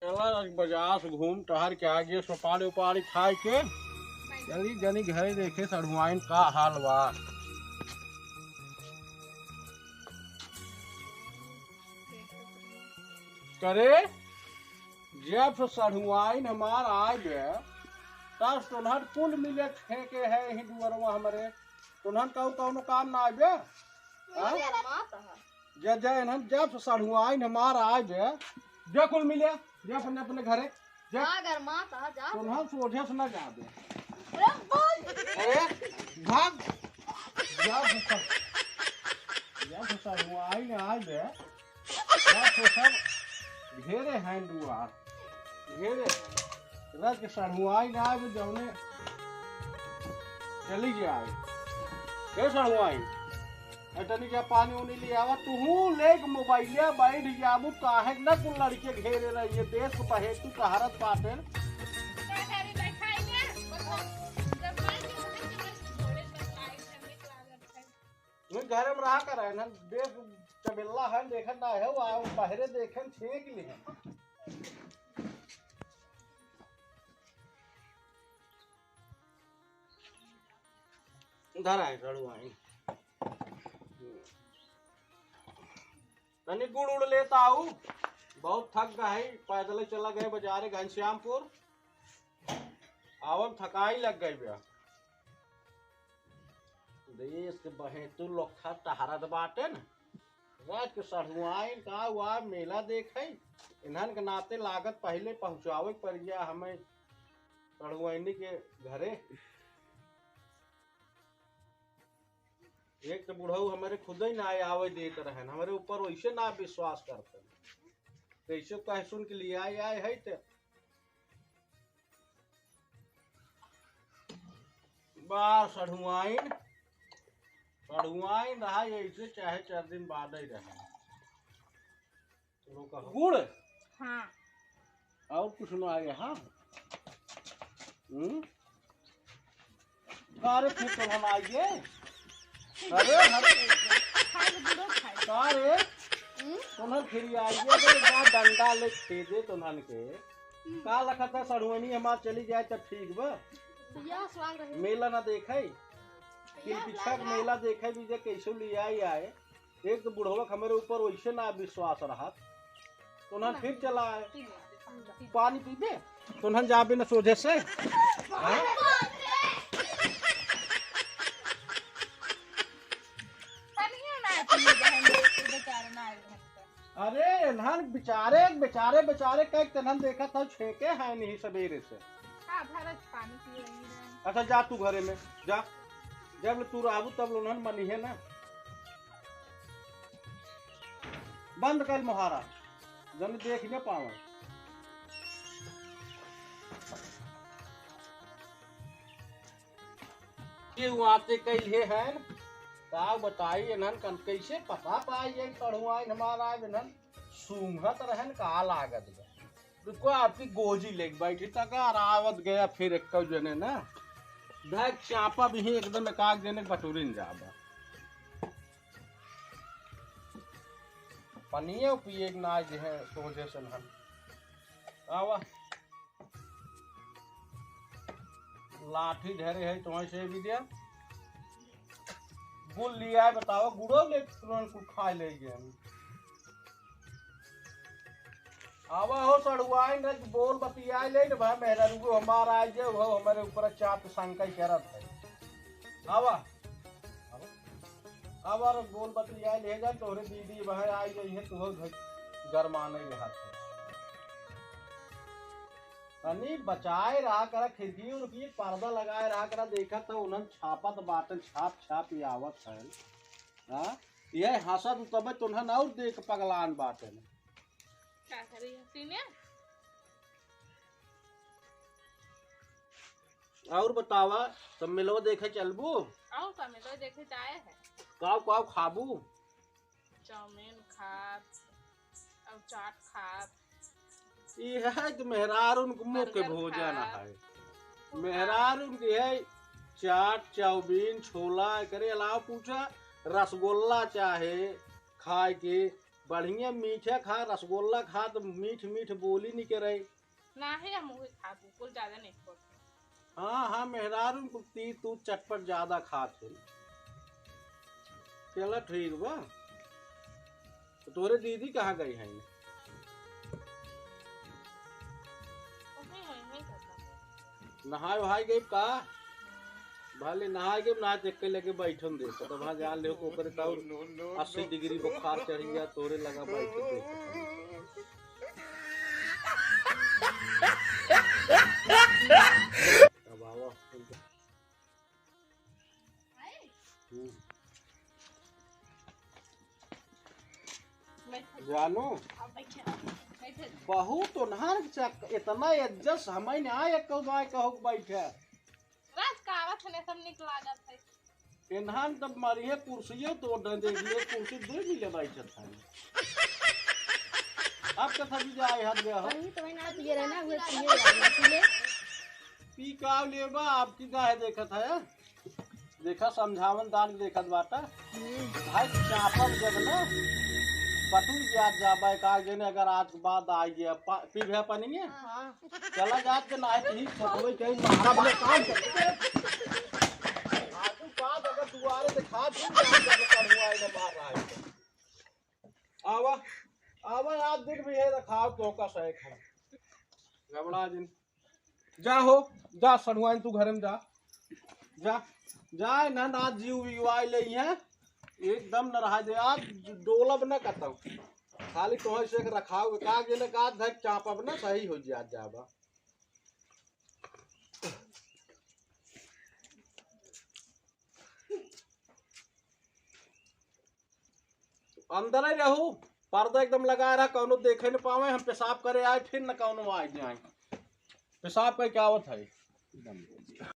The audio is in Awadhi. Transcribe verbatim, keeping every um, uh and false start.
चला, आज बाजार से घूम टहर के आ गए, सुपारी उपारी खाए के। चली जनी घरे देखे सढ़ुआइन का हाल बा। करे, जब से सढ़ुआइन हमार आए बे, तब से तोन्हन कुल मिले फेंके है यही दुआरवा हमरे। तोन्हन कहू कौनो काम ना आए बे? हाँ? गरमात है। जे, जे इन्हन जब से सढ़ुआइन हमार आए बे, जे कुल मिले, जे अपने, अपने घरे, जे। हाँ, गरमात है, जा। तोन्हन सोझे से ना जाबे। अरे, बोल। अरे, भाग। जब से, जब से सढ़ुआइन आए बे, जब से सब घेरे हैं दुआर, घेरे। रज के सढ़ुआइन आए बे, जौने चली जाए। ए सढ़ुआइन, ए, तनी जा पानी उनी ले आवा। तुहू लेके मोबाइलिया बैठ जाबू, काहे न कुल लड़के घेरे रहिए, देश के बहेतू टहरत बाटे। का करी, बैठा ही ना, बस जब मार के उठे के बस थोड़े से लाइट है, नीक लागत है। वही घरे में रहा करे, ना देश चबेला है, देखत ना है, वो बहरे देखे, छेक ले। धर आए, सढ़ुआइन। तनी गुड़ उड़ लेता आऊ, बहुत थक गए, पैदल चला गए बाजारे घनश्यामपुर, आवम थकाई लग गई बा। देश के बहेतू लोग खा टहरत बाटे न, रात के सढ़ुआइन का हुआ मेला देखे, इन्हन के नाते लागत पहिले पहुँचावे के पड़ गया हमें सढ़ुआइनी के घरे। एक तो बुढ़ऊ हमारे खुद ही ना आवे देत रहन, हमारे ऊपर वैसे ना विश्वास करते, कैसे कह सुन के लिए आए, आए है तो बार सढ़ुआइन, सढ़ुआइन रहा, ऐसे चाहे चार दिन बाद ही रहे। गुड़? हाँ। और कुछ ना आए, हाँ? हम्म? का रे, फिर तो हम आइए। अरे, हम खाए ले गुड़ो खाए। का रे? हम्म? तोहन फिर आइए, रे, बा डंडा ले खेदे तोहन के। हम्म। का लखत है, सढ़ुआइनी हमार चली जाए तब ठीक बा। या स्वाग रहे। मेला ना देखे। या किनकिछक स्वाग रहे। मेला देखे भी जे कैसे ले आई आए। एक तो बुढ़वा के हमरे ऊपर वैसे ना विश्वास रहत, तो उन्हन ना। फिर चला आए। पी ले, पी ले। पानी पीबे? तो उन्हन जाबे न सोझे से। हाँ? पनिया ना पी ले, बहन, बेचारे ना आए घर पर। अरे, इन्हन बेचारे, बेचारे, बेचारे कह के इन्हन देखत हौ, छेके हैं नहीं सबेरे से। हाँ, भरत पानी पी रही है। अच्छा, जा तू घरे में, जा। जब ले तू रहबू, तब ले उन्हन मनिहे ना। बंद कर मोहारा, जन देख न पावे। के वाते कइले हन, का बताई इन्हन कन कैसे पता पाई, ये सढ़ुआइन हमार आए इन्हन सूंघत रहन का लागत बा। रुको, आपकी गोजी लेके बैठी तक आर आवत गया, फिर एक जने ना धक चापा भी एकदम एक आग जने बटोरिन जाबा। पनियो पिए के ना जे है सोझे से नहन। आवा। लाठी धरे है तो ऐसे भी दिया। गुड़ लिया है, बताओ, गुड़ो ले तुरंत कुछ खा ले गए। आवा हो सड़ुआइन, रज बोल बतिया ले न भाई, मेहरारू हमार आ जे, वो हमारे ऊपर चाप शंका करत है। आवा। आवा। आवा रे, बोल बतिया ले जा, तोहरे दीदी भाई आ गई है, तोहर घर गरमाने के हाथ है। तनी बचाए रहा करा, खिड़की उड़की पर्दा लगाए रहा करा, देखा तो उन्हन छापत बाटन, छाप छाप ही आवत है। हाँ, ये हंसत तबे तो उन्हन और देख पगलान बाटन। का करी हंसी में? और बतावा, सब मेलवा देखे चलबू? और का मेलवा देखे जाए है? काव काव खाबू? चाउमीन खाब और चाट खाब। इहे तो मेहरारून के मुख्य बर्गर भोजन खाब। है। मेहरारून के है चाट, चाउमीन, छोला, एकरे अलावा पूछा रसगुल्ला चाहे खाए के, बढ़िया मीठा खा, रसगुल्ला खा, तो मीठ मीठ बोली निकरे। नाही, हम उहे खाबो, कुल ज्यादा नहीं खाबो। हाँ, हाँ, मेहरारू कुल तीत उत चटपट ज्यादा खात है। चला ठीक बा। तो तोरे दीदी कहाँ गई है? वहीं है, वहीं करता है। नहाए वहाए गई का? भले नहाए गई, ना देख के लगे बैठन दे। तो वहाँ जान ले को ऊपर ताऊ अस्सी डिग्री बुखार चढ़ गया, तोरे लगा बैठन दे। अब आवा। हम्म। जानू, बहुत ओन्हार चक-, इतना एडजस्ट हमें ना आए, कहो बाय कहो के बैठे। रात का आवत है, सब निक लागत है। इन्हान तब मारी है कुर्सियों तोड़ दे, देख लिए कुर्सी दो मिले बैठत है। अब कथा भी जाए हाथ गया हो। अभी तो वही ना पिए रहे ना, हुए पिए रहे, पिए। पी का लेबा, आपकी गाय देखत है। देखा, समझावन दान देखत बाटा। हम्म। भाई, चापल जब ना बटुक जात जाबा, एक आग जने अगर आज के बाद आ गया, पा-, पीबे पानी में? हाँ। चला जात के ना है, ठीक से होई, कहीं मारा बने काम कर। आज के बाद अगर दुआरे दिखा दूँ, जान जाने पर हुआ है, ना मार रहा है। आवा, आवा, आज दिन भी है, रखाव तो का सही खाना। घबरा जिन। जा हो, जा सड़ुआइन तू घरे में जा। जा, जा, ना, ना, जीव विवाई ले हैं। एकदम न रहा दे, आज डोलब न कतौ। खाली तोहे से एक रखाव, का गेले का धक चापब न, सही हो जा, जाबा। अंदर ही रहू, पर्दा एकदम लगा रहा, कौनो देखे न पावे, हम पेशाब करे आए, फिर न कौनो आए जाए। पेशाब का क्या आवत है?